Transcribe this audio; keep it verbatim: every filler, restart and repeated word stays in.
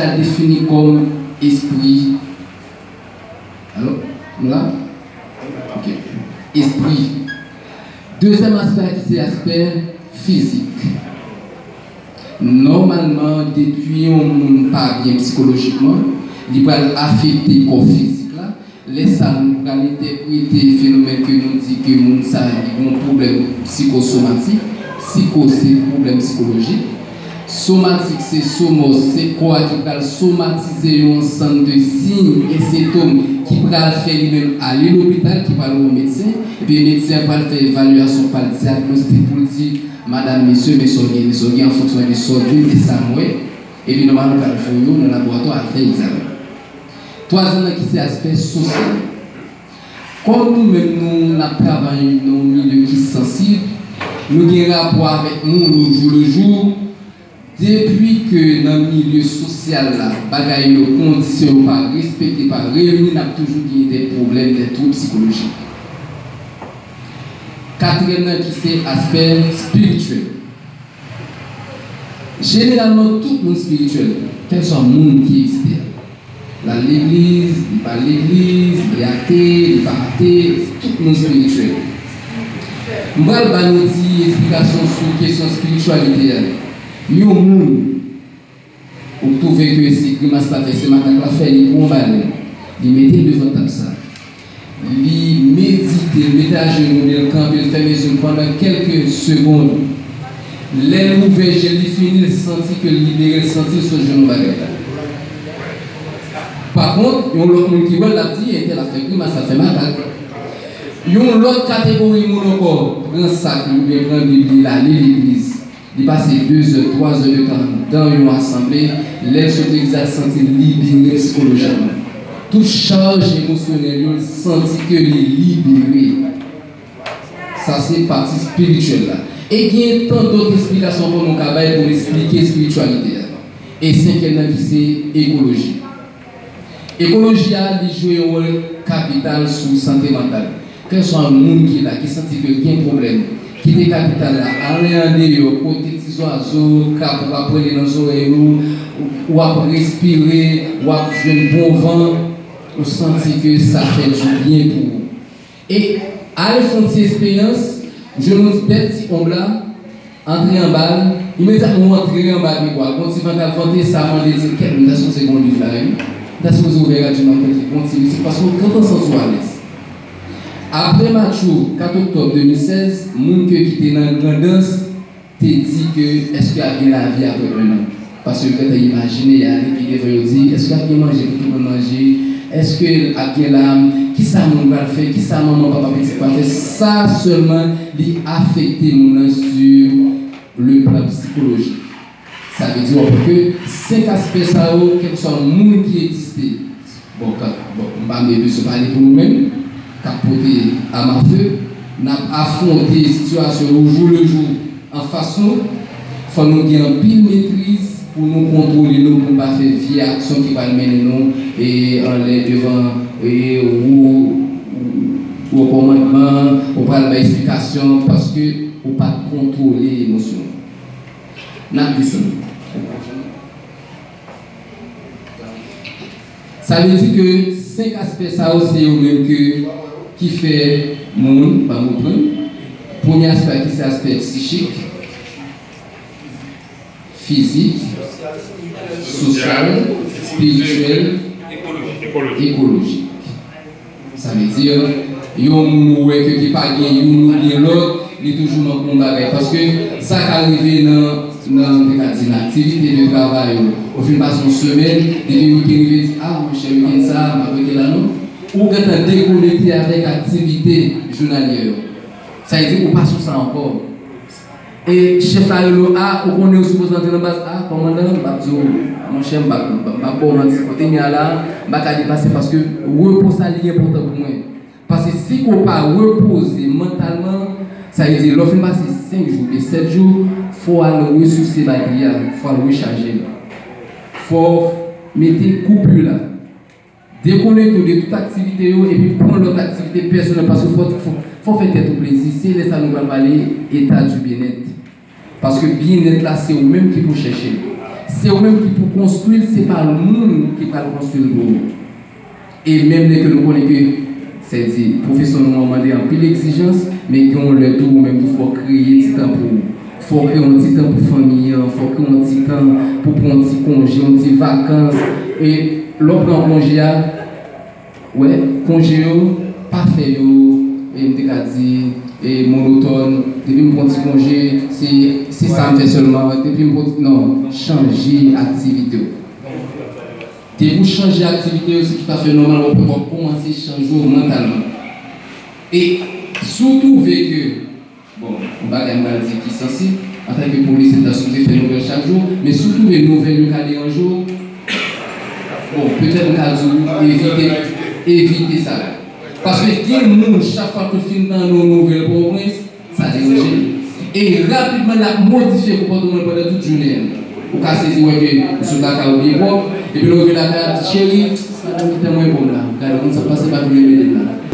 a defini kòm espri. Alo? Nou la? Ok. Espri. Dezyèm aspè a ki se aspè fizik. Nòmalman, depi yon moun pa byen sikolojikman, li pral afekte kò fizik la. Lè sa, nou pral entèprete fenomèn ke nou di ke moun sa li gen yon pwoblèm sikosomatik. Siko se pwoblèm sikolojik. Somatik se somos, se kò a ki pral somatize yon ansanm de siy e sentòm ki pral fè li menm ale lopital, ki pral wè yon medsen, epi medsen an pral fè evalyasyon, pral dyagnostik pou l di, madanm, mesye, men sa w gen, men sa w gen an fonksyon de sa w di m e sa m wè, epi nòmalman pral voye w nan laboratwa al fè egzamen. Twazyèm nan ki se aspè sosyal. Kòm nou menm nou n ap travay nan yon milye ki sansib, nou gen rapò avèk moun o jou le jou. Depi ke nan milye sosyal la, bagay yo, kondisyon yo pa respekte, pa reyini, n ap toujou gen de pwoblèm, de twoub sikolojik. Katriyèm nan ki se aspè espirityèl. Jeneralman, tout moun espirityèl, kèlkeswa moun ki egziste a. L al legliz, li pa al legliz, li ate, li pa ate, tout moun espirityèl. M pral ba nou ti esplikasyon sou kesyon espirityalite a. Yon moun, ou twouve ke se grimas l ap fè, se makak l ap fè, li pran yon balè, li mete l devan tab sa. Li medite, li mete ajenou li, l kanpe, l fèmen je l pandan kèlke segonn. Lè l ouvè je l, li fini, l santi ke l libere, l santi l sonje yon bagay. Pa kont, yon lòt moun ki wè l ap di, entèl ap fè grimas, ap fè makak. Yon lòt kategori moun ankò, pran sak li oubyen pran Bib li, l ale legliz. Li pase de zè, twa zè de tan nan yon asanble, lè l sot legliz la, l santi l libere sikolojikman. Tout chaj emosyonèl yo, l santi ke li libere. Sa se pati espirityèl la. E gen tan dòt esplikasyon ankò nou ka bay pou n esplike espirityalite a. E senkyèm nan ki se ekoloji. Ekoloji a, li jwe yon wòl kapital sou sante mantal. Kèlkeswa moun ki la, ki santi ke l gen pwoblèm, kite kapital la, ale andeyò, kote ti zwazo, krab, w ap pran li nan zòrèy ou, w ap respire, w ap jwenn bon van, ou santi ke sa fè dibyen pou ou. E ale fè yon ti eksperyans, jwenn yon ti bèl ti onb la, antre anba l, imedyatman w antre anba pye bwa, gon ti van k ap vante, sa mande di, kèt, m ta sipoze gen yon liv la, wi. M ta sipoze ouvè radyo m ap tande yon ti mizik, paske w gentan santi w alèz. Apre match ou, kat oktòb de mil sèz, moun ke ki te nan Grandans te di ke èske ap gen lavi apre en an? Paske yo gentan imajine y ale pi devan, yo di, èske ap gen manje pou tout moun manje? Èske ap gen lam? Kisa moun pral fè? Kisa manman, papa, pitit pral fè? Sa sèlman li afekte moun nan sur le plan psychologique. Sa vle di w ap wè ke senk aspè sa yo, kèlkeswa moun ki egziste, bon, ka, bon, m pa menm bezwen pale pou nou menm, k ap pote a ma feu, n ap afwonte sitiyasyon yo jou le jou anfas nou. Fò nou gen anpil metriz pou nou kontwole nou, pou n pa fè vye aksyon ki pral mennen nou e anlè devan e wo, wo kòmandman, ou pral bay esplikasyon paske ou pa t kontwole emosyon w. N ap desann. Sa vle di ke senk aspè sa yo se yo menm ke ki fè moun, ban m reprann. Premye aspè a ki se aspè psichik, fizik, sosyal, espirityèl, ekolojik. Sa vle di, yon moun ou wè ke ki pa gen youn oubyen lòt, li toujou manke yon bagay. Paske sa ka rive nan, nan, te ka di, nan aktivite de travay ou. Ou fin pase yon semèn, depi weekend rive, di, a, monchè, weekend sa, m ap rete la non. Ou gentan dekonekte avèk aktivite jounalyè yo. Sa vle di, ou pa sou sa ankò. E chèf la rele w, a, ou konnen ou sipoze antre nan baz, a, kòmandan, m p ap di w, monchè, m p ap, m p ap ba w manti, kote m ye a la, m pa ka depase paske repo sa li enpòtan pou mwen. Paske si ke w pa repoze mantalman, sa vle di lè w fin pase senk jou oubyen sèt jou, fò w al resouse batri a, fò w al rechaje l. Fò w mete koupi la. Dekonekte w de tout aktivite yo epi pran lòt aktivite pèsonèl paske fò, fò, fò w fè tèt ou plezi. Se lè sa nou pral pale état du bien-être. Paske byennèt la se ou menm ki pou chèche l. Se ou menm ki pou konstwi l, se pa moun ki pral konstwi l pou ou. E menm lè ke nou konnen ke, sèdi, pwofesyon nou an mande anpil egzijans, men gen yon lè tou ou menm tou fò w kreye ti tan pou ou. Fò w kreye yon ti tan pou fanmi an, fò w kreye yon ti tan pou pran yon ti konje, yon ti vakans. E lè w pran konje a, wè, konje yo, pa fè yo, e m te ka di, e monotòn. Depi m pran ti konje, se, se sa m fè sèlman. Depi m pran ti, non, chanje aktivite w. Depi w chanje aktivite yo, se toutafè nòmal w ap, w ap kòmanse chanje w mantalman. E si w twouve ke, bon, yon bagay m pral di ki sansib, antanke polis, m ta sipoze fè nouvèl chak jou, men si w twouve nouvèl yo ka deranje w, bon, petèt m ka di w evite, evite sa. Paske gen moun, chak fwa ke l fin tande yon nouvèl Pòtoprens, sa deranje l. E rapidman, l ap modifye konpòtman l pandan tout jounen an. Ou ka sezi wè ke ou sot lakay ou byen pwòp, epi lè w rive lakay, ap di, "Cheri, madanm ki te mwen bon la, gade, konn sa k pase, pa vin mele m la."